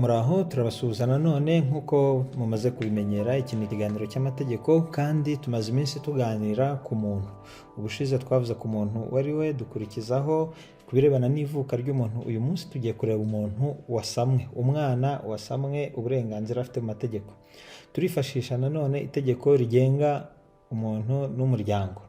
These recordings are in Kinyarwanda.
Muraho, turabasuhuza nanone nk'uko mumaze kubimenyera. Iki ni ikiganiro cy'amategeko kandi tumaze iminsi tuganira ku muntu. Ubushize twavuze ku muntu uwo ari we, dukurikizaho ku birebana n'ivuka ry'umuntu. Uyu munsi tugiye kureba umuntu wasamwe, umwana wasamwe, uburenganzira afite mu mategeko. Turifashisha nanone itegeko rigenga umuntu n'umuryango.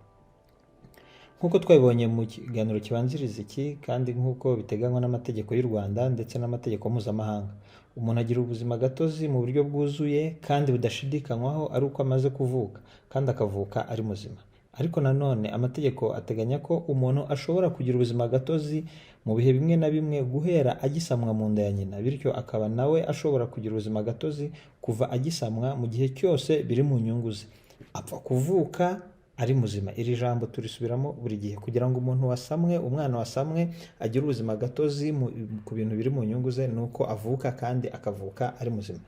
Nk'uko twabibonye mu kiganiro kibanziriza iki kandi nk'uko biteganywa n'amategeko y'u Rwanda ndetse n'amategeko mpuzamahanga, umuntu agira ubuzima gatozi mu buryo bwuzuye kandi budashidikanywaho ari uko amaze kuvuka kandi akavuka ari muzima. Ariko nanone amategeko ateganya ko umuntu ashobora kugira ubuzima gatozi mu bihe bimwe na bimwe guhera agisamwa mu nda ya nyina, bityo akaba nawe ashobora kugira ubuzima gatozi kuva agisamwa mu gihe cyose biri mu nyungu ze, apfa kuvuka ari muzima. Iri jambo turisubiramo buri gihe. Kugira ngo umuntu wasamwe, umwana wasamwe, agire ubuzima gatozi ku bintu biri mu nyungu ze, ni uko avuka kandi akavuka ari muzima.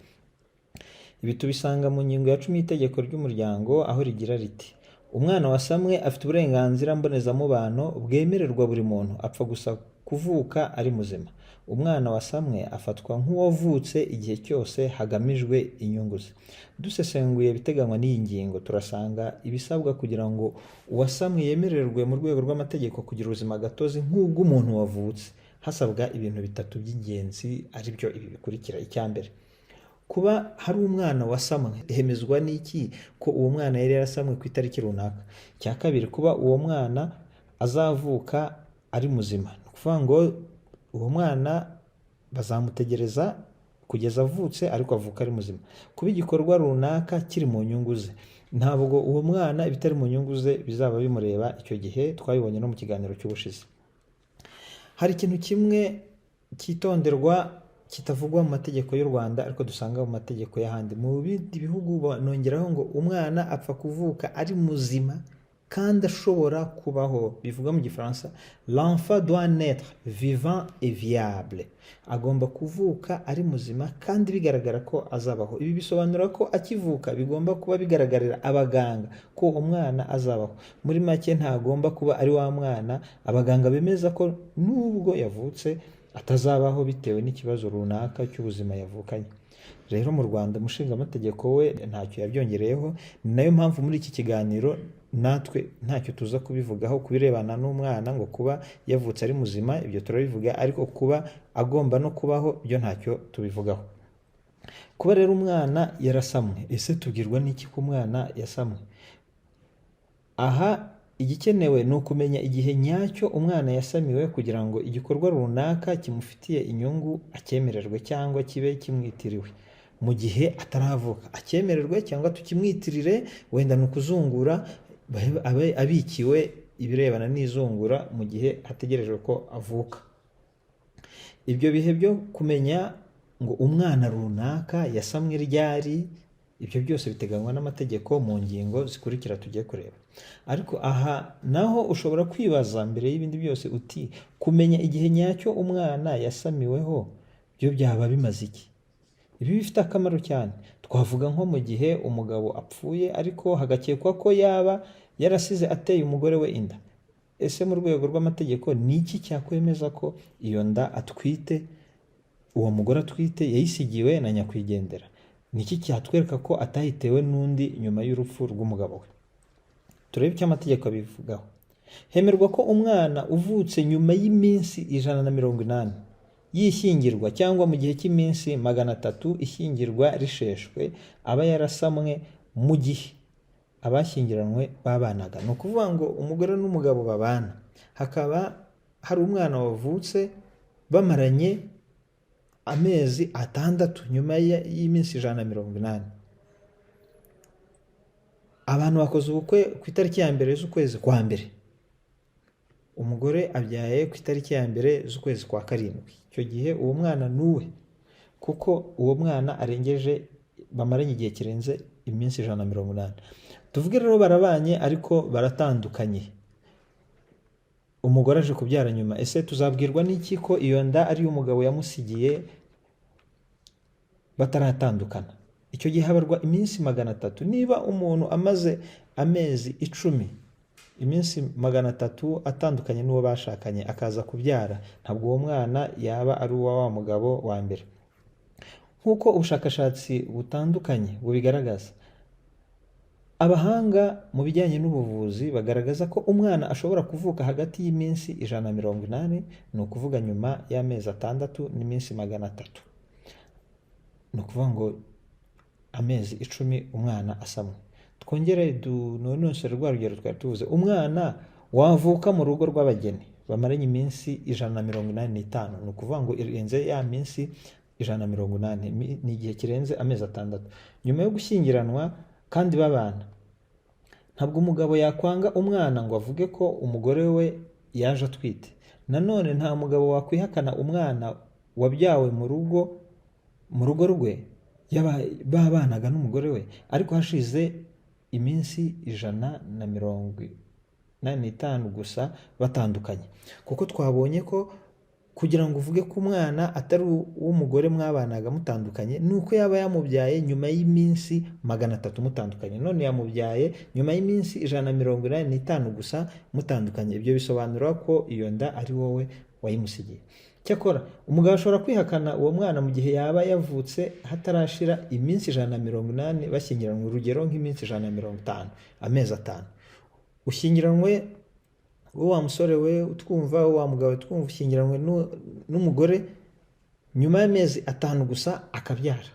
Ibi tubisanga mu ngingo ya 10 y'itegeko ry'umuryango, aho rigira riti: "Umwana wasamwe afite uburenganzira mbonezamubano bwemererwa buri muntu, apfa gusa kuvuka ari muzima. Umwana wasamwe afatwa nk'uwavutse igihe cyose hagamijwe inyungu ze." Dusesenguye ibiteganywa n'iyi ngingo, turasanga ibisabwa kugira ngo uwasamwe yemererwe mu rwego rw'amategeko kugira ubuzima gatozi nk'ubw'umuntu wavutse, hasabwa ibintu bitatu by'ingenzi, ari byo ibi bikurikira: Icya mbere, kuba hari umwana wasamwe. Hemezwa n'iki ko uwo mwana yari yarasamwe ku itariki runaka? Icya kabiri, kuba uwo mwana azavuka ari muzima. Ni ukuvuga ngo uwo mwana bazamutegereza kugeza avutse, ariko avuka ari muzima. Kuba igikorwa runaka kiri mu nyungu ze. Ntabwo uwo mwana ibitari mu nyungu ze bizaba bimureba icyo gihe, twabibonye no mu kiganiro cy'ubushize. Hari ikintu kimwe cyitonderwa kitavugwa mu mategeko y'u Rwanda ariko dusanga mu mategeko y'ahandi mu bindi bihugu. Banongeraho ngo umwana apfa kuvuka ari muzima kandi ashobora kubaho. Bivuga mu Gifaransa: "L'enfant doit naître vivant et viable." Agomba kuvuka ari muzima kandi bigaragara ko azabaho. Ibi bisobanura ko akivuka bigomba kuba bigaragarira abaganga ko umwana azabaho. Muri make, ntagomba kuba ari wa mwana abaganga bemeza ko nubwo yavutse atazabaho bitewe n'ikibazo runaka cy'ubuzima yavukanye. Rero mu Rwanda umushingamategeko we ntacyo yabyongereyeho, ni nayo mpamvu muri iki kiganiro natwe ntacyo tuza kubivugaho. Ku birebana n'umwana, ngo kuba yavutse ari muzima, ibyo turabivuga, ariko kuba agomba no kubaho byo ntacyo tubivugaho. Kuba rero umwana yarasamwe, ese tubwirwa n'iki ko umwana yasamwe? Aha igikenewe ni ukumenya igihe nyacyo umwana yasamiwe kugira ngo igikorwa runaka kimufitiye inyungu acyemererwe cyangwa kibe kimwitiriwe mu gihe ataravuka, acyemererwe cyangwa tukimwitirire. Wenda ni ukuzungura, abe abikiwe ibirebana n'izungura mu gihe hategerejwe ko avuka. Ibyo bihe byo kumenya ngo umwana runaka yasamwe ryari, ibyo byose biteganywa n'amategeko mu ngingo zikurikira tugiye kureba. Ariko aha naho ushobora kwibaza mbere y'ibindi byose uti: "Kumenya igihe nyacyo umwana yasamiweho byo byaba bimaze iki?" Ibi bifite akamaro cyane. Twavuga nko mu gihe umugabo apfuye ariko hagakekwa ko yaba yarasize ateye umugore we inda. Ese mu rwego rw'amategeko ni iki cyakwemeza ko iyo nda atwite, uwo mugore atwite, yayisigiwe na nyakwigendera? Ni iki cyatwereka ko atayitewe n'undi nyuma y'urupfu rw'umugabo we? Turebe icyo amategeko abivugaho. Hemerwa ko umwana uvutse nyuma y'iminsi 180 y'ishyingirwa cyangwa mu gihe cy'iminsi 300 ishyingirwa risheshwe aba yarasamwe mu gihe abashyingiranywe babanaga. Ni ukuvuga ngo umugore n'umugabo babana, hakaba hari umwana wavutse bamaranye amezi 6 nyuma y'iminsi 180. Abantu bakoze ubukwe ku itariki ya 1 z'ukwezi kwa mbere, umugore abyaye ku itariki ya 1 z'ukwezi kwa karindwi. Icyo gihe uwo mwana ni uwe, kuko uwo mwana arengeje, bamaranye igihe kirenze iminsi 180. Tuvuge rero barabanye ariko baratandukanye, umugore aje kubyara nyuma. Ese tuzabwirwa n'iki ko iyo nda ari iy'umugabo yamusigiye bataratandukana? Icyo gihe habarwa iminsi 300. Niba umuntu amaze amezi 10, iminsi 300 atandukanye n'uwo bashakanye, akaza kubyara, ntabwo uwo mwana yaba ari uwa wa mugabo wa mbere. Nk'uko ubushakashatsi butandukanye bubigaragaza, abahanga mu bijyanye n'ubuvuzi bagaragaza ko umwana ashobora kuvuka hagati y'iminsi 180, ni ukuvuga nyuma y'amezi 6 n'iminsi 300, ni ukuvuga ngo amezi 10 umwana asamwe. Twongere dunonosore rwa rugero twari tuvuze: umwana wavuka mu rugo rw'abageni bamaranye iminsi 185, ni ukuvuga ngo irenze ya minsi 180, ni igihe kirenze amezi 6 nyuma yo gushyingiranwa kandi babana. Ntabwo umugabo yakwanga umwana ngo avuge ko umugore we yaje atwite. Nanone nta mugabo wakwihakana umwana wabyawe mu rugo rwe babanaga n'umugore we, ariko hashize iminsi 185 gusa batandukanye, kuko twabonye ko kugira ngo uvuge ko umwana atari uw'umugore mwabanaga mutandukanye ni uko yaba yamubyaye nyuma y'iminsi 300 mutandukanye. None yamubyaye nyuma y'iminsi 185 gusa mutandukanye. Ibyo bisobanura ko iyo nda ari wowe wayimusigiye. Cyakora umugabo ashobora kwihakana uwo mwana mu gihe yaba yavutse hatarashira iminsi 180 bashyingiranywe, urugero nk'iminsi 150, amezi 5. Ushyingiranywe wowe wa musore we utwumva, wa mugabo utwumva, ushyingiranywe n'umugore, nyuma y'amezi 5 gusa akabyara.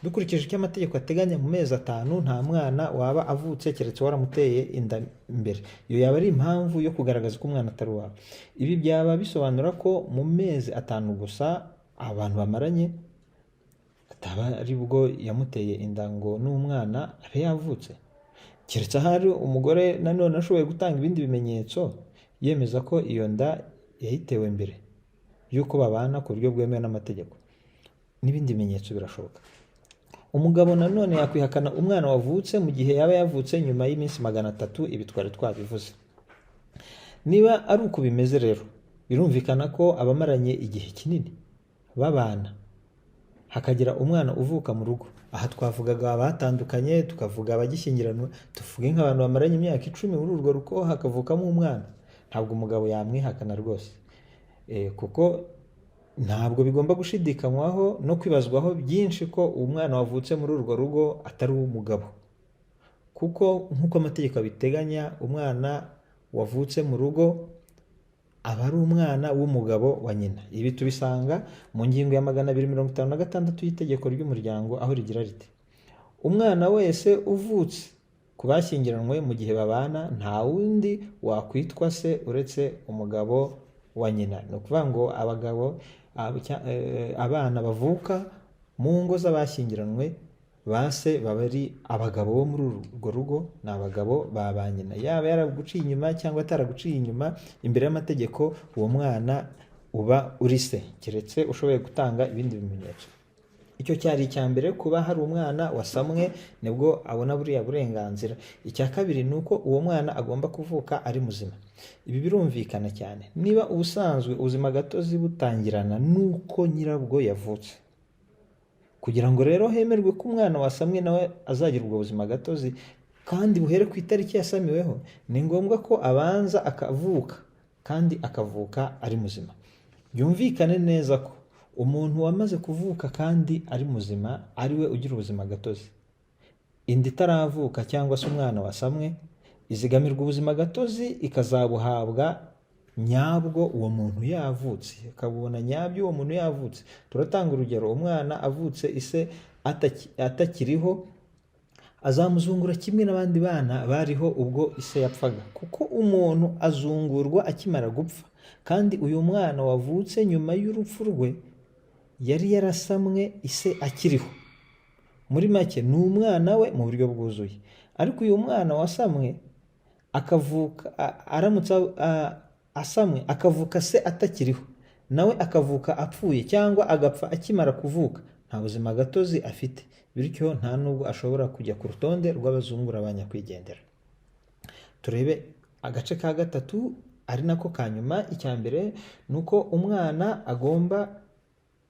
Dukurikije icyo amategeko ateganya, mu mezi 5 nta mwana waba avutse keretse waramuteye inda mbere. Iyo yaba ari impamvu yo kugaragaza ko umwana atari uwawe. Ibi byaba bisobanura ko mu mezi 5 gusa abantu bamaranye ataba ari bwo yamuteye inda ngo n'umwana abe yavutse, keretse ahari umugore nanone ashoboye gutanga ibindi bimenyetso yemeza ko iyo nda yayitewe mbere y'uko babana ku buryo bwemewe n'amategeko. N'ibindi bimenyetso birashoboka. Umugabo nanone yakwihakana umwana wavutse mu gihe yaba yavutse nyuma y'iminsi 300. Ibi twari twabivuze. Niba ari uko bimeze rero, birumvikana ko abamaranye igihe kinini babana hakagira umwana uvuka mu rugo, aha twavugaga abatandukanye, tukavuga abagishyingiranwa, tuvuge nk'abantu bamaranye imyaka 10 muri urwo rugo hakavukamo umwana, ntabwo umugabo yamwihakana rwose, kuko ntabwo bigomba gushidikanywaho no kwibazwaho byinshi ko umwana wavutse muri urwo rugo atari uw'umugabo, kuko nk'uko amategeko abiteganya, umwana wavutse mu rugo aba ari umwana w'umugabo wa nyina. Ibi tubisanga mu ngingo ya 256 y'itegeko ry'umuryango, aho rigira riti: "Umwana wese uvutse ku bashyingiranywe mu gihe babana, nta wundi wakwitwa se uretse umugabo wa nyina." Ni ukuvuga ngo abagabo, abana bavuka mu ngo z'abashyingiranywe, ba se baba ari abagabo bo muri urwo rugo, ni abagabo ba nyina. Yaba yaraguciye inyuma cyangwa ataraguciye inyuma, imbere y'amategeko uwo mwana uba uri se, keretse ushoboye gutanga ibindi bimenyetso. Icyo cyari icya mbere, kuba hari umwana wasamwe nibwo abona buriya burenganzira. Icya kabiri ni uko uwo mwana agomba kuvuka ari muzima. Ibi birumvikana cyane niba ubusanzwe ubuzima gatozi butangirana n'uko nyirabwo yavutse. Kugira ngo rero hemerwe ko umwana wasamwe nawe azagira ubwo buzima gatozi kandi buhere ku itariki yasamiweho, ni ngombwa ko abanza akavuka kandi akavuka ari muzima. Byumvikane neza ko umuntu wamaze kuvuka kandi ari muzima ari we ugira ubuzima gatozi. Inda itaravuka cyangwa se umwana wasamwe izigamirwa ubuzima gatozi ikazabuhabwa nyabwo uwo muntu yavutse, akabubona nyabyo uwo muntu yavutse. Turatanga urugero: umwana avutse ise atakiriho, azamuzungura kimwe n'abandi bana bariho ubwo ise yapfaga, kuko umuntu azungurwa akimara gupfa, kandi uyu mwana wavutse nyuma y'urupfu rwe yari yarasamwe ise akiriho. Muri make ni umwana we mu buryo bwuzuye. Ariko uyu mwana wasamwe akavuka, aramutse asamwe akavuka se atakiriho, nawe akavuka apfuye cyangwa agapfa akimara kuvuka, nta buzima gatozi afite, bityo nta nubwo ashobora kujya ku rutonde rw'abazungura ba nyakwigendera. Turebe agace ka gatatu ari nako ka nyuma. Icya mbere ni uko umwana agomba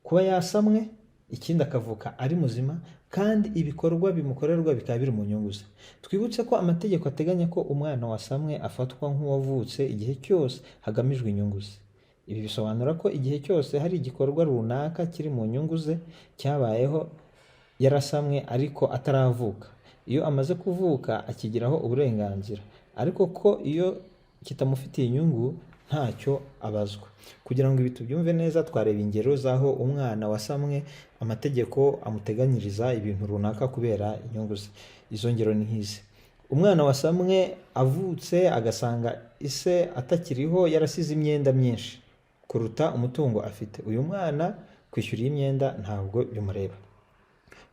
kuba yasamwe, ikindi akavuka ari muzima, kandi ibikorwa bimukorerwa bikaba biri mu nyungu ze. Twibutse ko amategeko ateganya ko umwana wasamwe afatwa nk'uwavutse igihe cyose hagamijwe inyungu ze. Ibi bisobanura ko igihe cyose hari igikorwa runaka kiri mu nyungu ze cyabayeho yarasamwe ariko ataravuka, iyo amaze kuvuka akigiraho uburenganzira, ariko ko iyo kitamufitiye inyungu ntacyo abazwa. Kugira ngo ibi tubyumve neza, twareba ingero z'aho umwana wasamwe amategeko amuteganyiriza ibintu runaka kubera inyungu ze. Izo ngero ni nk'izi: umwana wasamwe avutse agasanga ise atakiriho yarasize imyenda myinshi kuruta umutungo afite, uyu mwana kwishyura iyi myenda ntabwo bimureba.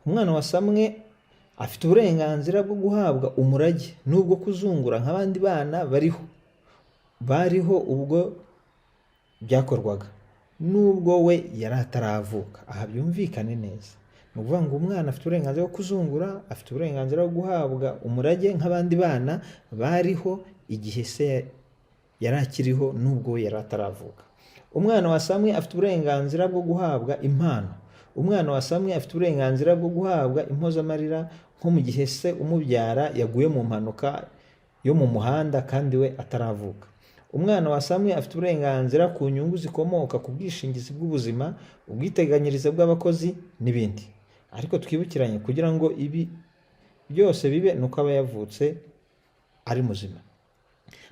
Umwana wasamwe afite uburenganzira bwo guhabwa umurage n'ubwo kuzungura nk'abandi bana bariho ubwo byakorwaga, nubwo we yari ataravuka. Aha byumvikane neza, ni ukuvuga ngo umwana afite uburenganzira bwo kuzungura, afite uburenganzira bwo guhabwa umurage nk'abandi bana bariho igihe se yari akiriho, nubwo we yari ataravuka. Umwana wasamwe afite uburenganzira bwo guhabwa impano. Umwana wasamwe afite uburenganzira bwo guhabwa impozamarira, nko mu gihe se umubyara yaguye mu mpanuka yo mu muhanda kandi we ataravuka. Umwana wasamwe afite uburenganzira ku nyungu zikomoka ku bwishingizi bw'ubuzima, ubwiteganyirize bw'abakozi n'ibindi. Ariko twibukiranye, kugira ngo ibi byose bibe ni uko aba yavutse ari muzima.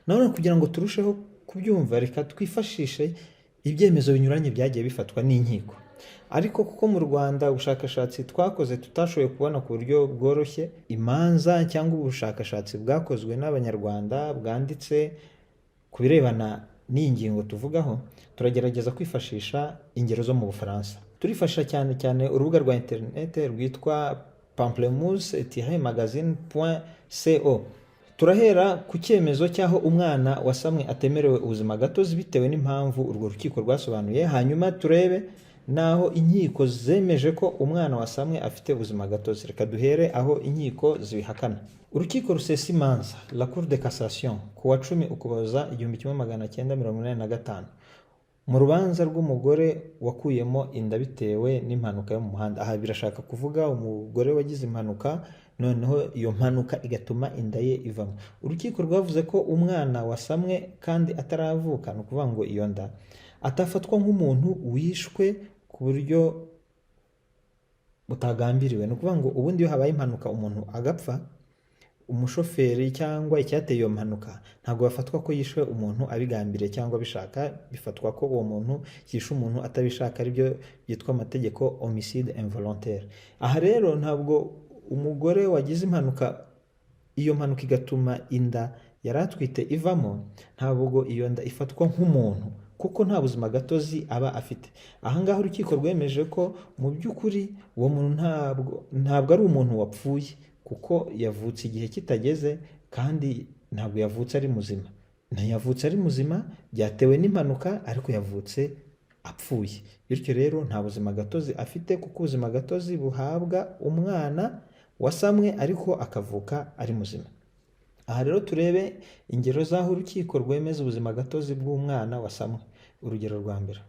Nanone kugira ngo turusheho kubyumva, reka twifashishe ibyemezo binyuranye byagiye bifatwa n'inkiko. Ariko kuko mu Rwanda ubushakashatsi twakoze tutashoboye kubona ku buryo bworoshye imanza cyangwa ubushakashatsi bwakozwe n'Abanyarwanda bwanditse ku birebana n'iyi ngingo tuvugaho, turagerageza kwifashisha ingero zo mu Bufaransa. Turifashisha cyane cyane urubuga rwa interinete rwitwa pamplemousse-magazine.co. Turahera ku cyemezo cy'aho umwana wasamwe atemerewe ubuzima gatozi bitewe n'impamvu urwo rukiko rwasobanuye, hanyuma turebe n'aho inkiko zemeje ko umwana wasamwe afite ubuzima gatozi. Reka duhere aho inkiko zibihakana. Urukiko rusesa imanza, la Cour de cassation, ku wa 10 Ukuboza 1985, mu rubanza rw'umugore wakuyemo inda bitewe n'impanuka yo mu muhanda. Aha birashaka kuvuga umugore wagize impanuka, noneho iyo mpanuka igatuma inda ye ivamo. Urukiko rwavuze ko umwana wasamwe kandi ataravuka, ni ukuvuga ngo iyo nda, atafatwa nk'umuntu wishwe ku buryo butagambiriwe. Ni ukuvuga ngo ubundi iyo habaye impanuka umuntu agapfa, umushoferi cyangwa icyateye iyo mpanuka ntabwo bafatwa ko yishwe umuntu abigambiriye cyangwa abishaka. Bifatwa ko uwo muntu yishe umuntu atabishaka, aribyo byitwa amategeko homicide involontaire. Aha rero ntabwo umugore wagize impanuka, iyo mpanuka igatuma inda yari atwite ivamo, ntabwo iyo nda ifatwa nk'umuntu kuko nta buzima gatozi aba afite. Ahangaha urukiko rwemeje ko mu by'ukuri uwo muntu ntabwo ari umuntu wapfuye, kuko yavutse igihe kitageze kandi ntabwo yavutse ari muzima. Ntiyavutse ari muzima, byatewe n'impanuka, ariko yavutse apfuye. Bityo rero nta buzima gatozi afite, kuko ubuzima gatozi buhabwa umwana wasamwe ariko akavuka ari muzima. Aha rero turebe ingero z'aho urukiko rwemeza ubuzima gatozi bw'umwana wasamwe. Urugero rwa mbere: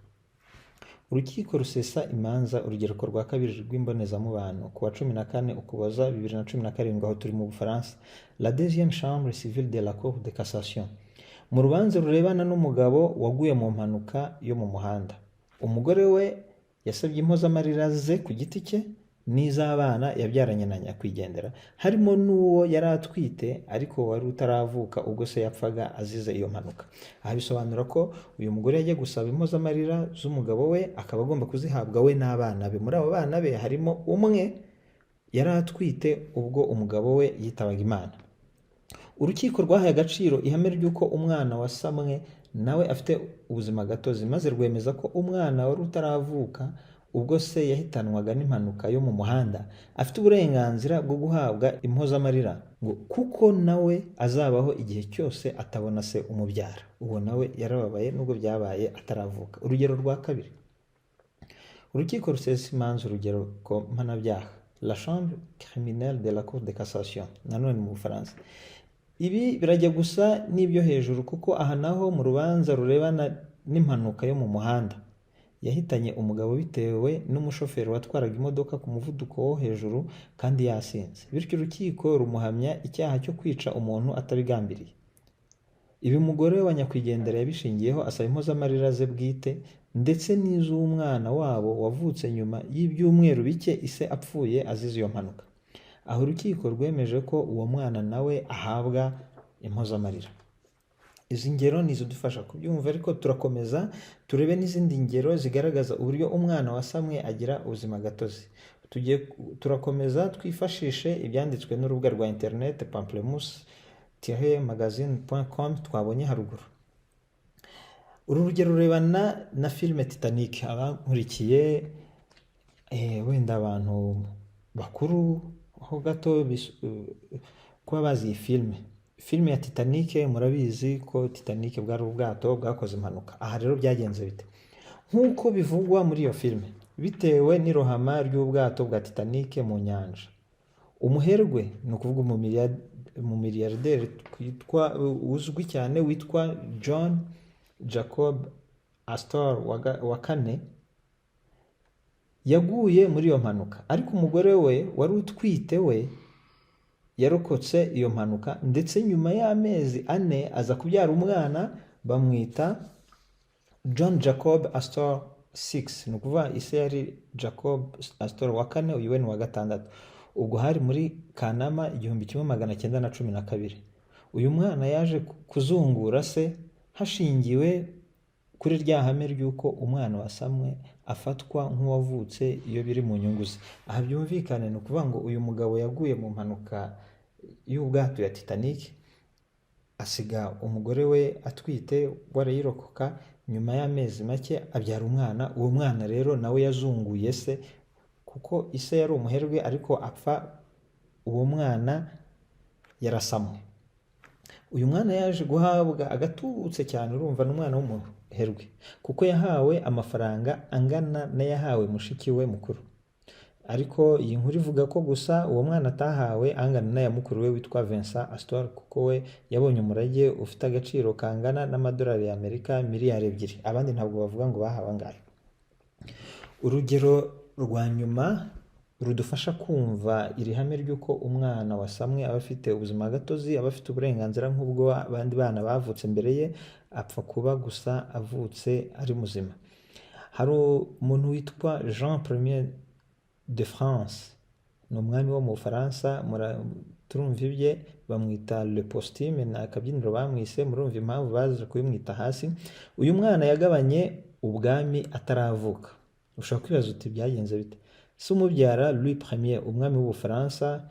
Urukiko rusesa imanza, urugereko rwa kabiri rw'imbonezamubano, ku wa 14 Ukuboza 2017, aho turi mu Bufaransa, la deuxième chambre civile de la Cour de cassation, mu rubanza rurebana n'umugabo waguye mu mpanuka yo mu muhanda. Umugore we yasabye impozamarira ze ku giti cye n'iz'abana yabyaranye na nyakwigendera, harimo n'uwo yari atwite ariko wari utaravuka ubwo se yapfaga azize iyo mpanuka. Aha bisobanura ko uyu mugore yajya gusaba impozamarira z'umugabo we, akaba agomba kuzihabwa we n'abana be. Muri abo bana be harimo umwe yari atwite ubwo umugabo we yitabaga Imana. Urukiko rwahaye agaciro ihame ry'uko umwana wasamwe nawe afite ubuzima gatozi, maze rwemeza ko umwana wari utaravuka ubwo se yahitanwaga n'impanuka yo mu muhanda afite uburenganzira bwo guhabwa impozamarira, ngo kuko nawe azabaho igihe cyose atabona se umubyara. Uwo nawe yarababaye nubwo byabaye ataravuka. Urugero rwa kabiri: Urukiko rusesa imanza, urugereko mpanabyaha, la chambre criminelle de la Cour de cassation, nanone mu Bufaransa. Ibi birajya gusa n'ibyo hejuru, kuko aha naho mu rubanza rurebana n'impanuka yo mu muhanda yahitanye umugabo bitewe n'umushoferi watwaraga imodoka ku muvuduko wo hejuru kandi yasinze, bityo urukiko rumuhamya icyaha cyo kwica umuntu atabigambiriye. Ibi umugore wa nyakwigendera yabishingiyeho asaba impozamarira ze bwite ndetse n'iz'umwana wabo wavutse nyuma y'ibyumweru bike ise apfuye azize iyo mpanuka. Aho urukiko rwemeje ko uwo mwana nawe ahabwa impozamarira. Izi ngero ni izidufasha kubyumva, ariko turakomeza turebe n'izindi ngero zigaragaza uburyo umwana wasamwe agira ubuzima gatozi. Tugiye turakomeza twifashishe ibyanditswe n'urubuga rwa interineti pamplemousse-magazine.com twabonye haruguru. Uru rugero rurebana na filime Titanic. Abankurikiye, wenda abantu bakuru ho gato kuba bazi iyi filime, filime ya Titanic, murabizi ko Titanic bwari ubwato bwakoze impanuka. Aha rero byagenze bite? Nk'uko bivugwa muri iyo filime, bitewe n'irohama ry'ubwato bwa Titanic mu nyanja, umuherwe, ni ukuvuga umumiliyarderi twitwa uzwi cyane witwa John Jacob Astor wa kane, yaguye muri iyo mpanuka, ariko umugore we wari utwite we yarokotse iyo mpanuka, ndetse nyuma y'amezi 4 aza kubyara umwana bamwita John Jacob Astor 6. Ni ukuvuga ise yari Jacob Astor wa kane, uyu we ni uwa gatandatu. Ubwo hari muri Kanama 1912. Uyu mwana yaje kuzungura se hashingiwe kuri rya hame ry'uko umwana wasamwe afatwa nk'uwavutse iyo biri mu nyungu ze. Aha byumvikane, ni ukuvuga ngo uyu mugabo yaguye mu mpanuka y'ubwato ya Titanic, asiga umugore we atwite, warayirokoka, nyuma y'amezi make abyara umwana. Uwo mwana rero nawe yazunguye se, kuko ise yari umuherwe ariko apfa uwo mwana yarasamwe. Uyu mwana yaje guhabwa agatubutse cyane, urumva ni umwana w'umuherwe, kuko yahawe amafaranga angana n'ayahawe mushiki we mukuru. Ariko iyi nkuru ivuga ko gusa uwo mwana atahawe angana n'aya mukuru we witwa Vincent Astor, kuko we yabonye umurage ufite agaciro kangana n'amadolari y'Amerika miliyari 2. Abandi ntabwo bavuga ngo bahawe angahe. Urugero rwa nyuma rudufasha kumva iri hame ry'uko umwana wasamwe aba afite ubuzima gatozi, aba afite uburenganzira nk'ubwo abandi bana bavutse mbere ye, apfa kuba gusa avutse ari muzima. Hari umuntu witwa Jean Premier de France, ni umwami wo mu Bufaransa. Turumva ibye, bamwita Le Posthume, ni akabyiniro bamwise, murumva impamvu baje kubimwita hasi. Uyu mwana yagabanye ubwami ataravuka. Ushobora kwibaza uti: "Byagenze bite?" Se umubyara Louis Premier, umwami w'Ubufaransa,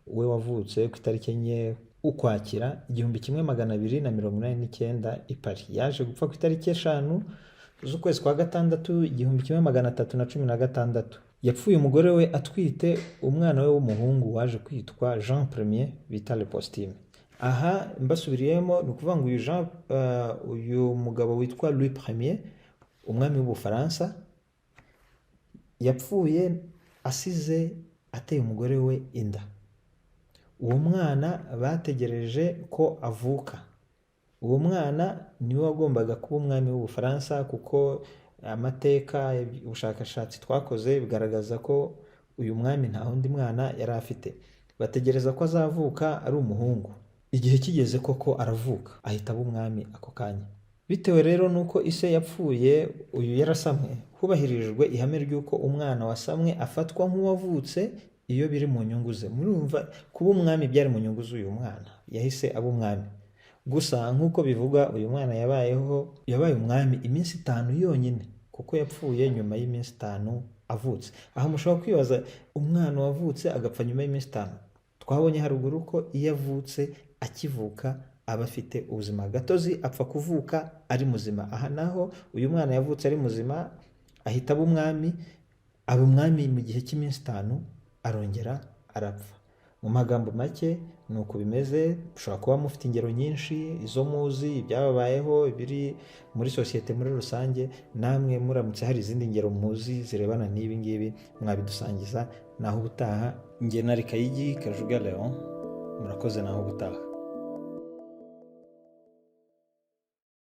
we wavutse ku itariki 4 Ukwakira 1289 i Paris, yaje gupfa ku itariki 5 z'ukwezi kwa gatandatu 1316. Yapfuye umugore we atwite umwana we w'umuhungu waje kwitwa Jean Premier bita Le Posthume. Aha mbasubiriyemo, ni ukuvuga ngo uyu Jean, uyu mugabo witwa Louis Premier, umwami w'Ubufaransa, yapfuye asize ateye umugore we inda. Uwo mwana bategereje ko avuka. Uwo mwana niwe wagombaga kuba umwami w'Ubufaransa, kuko amateka, ubushakashatsi twakoze bigaragaza ko uyu mwami nta wundi mwana yari afite. Bategereza ko azavuka ari umuhungu. Igihe kigeze koko aravuka, ahita aba umwami ako kanya. Bitewe rero n'uko ise yapfuye uyu yarasamwe, hubahirijwe ihame ry'uko umwana wasamwe afatwa nk'uwavutse iyo biri mu nyungu ze. Murumva kuba umwami byari mu nyungu z'uyu mwana, yahise aba umwami. Gusa nk'uko bivugwa, uyu mwana yabayeho, yabaye umwami iminsi 5 yonyine, kuko yapfuye nyuma y'iminsi 5 avutse. Aha mushobora kwibaza umwana wavutse agapfa nyuma y'iminsi 5. Twabonye haruguru ko iyo avutse, akivuka aba afite ubuzima gatozi, apfa kuvuka ari muzima. Aha naho uyu mwana yavutse ari muzima, ahita aba umwami, aba umwami mu gihe cy'iminsi 5, arongera arapfa. Mu magambo make ni uko bimeze. Ushobora kuba mufite ingero nyinshi, izo muzi, ibyababayeho, ibiri muri sosiyete muri rusange. Namwe muramutse hari izindi ngero muzi zirebana n'ibi ngibi, mwabidusangiza. Naho ubutaha, njye na Kayigi Kajuga Leon, murakoze, naho ubutaha.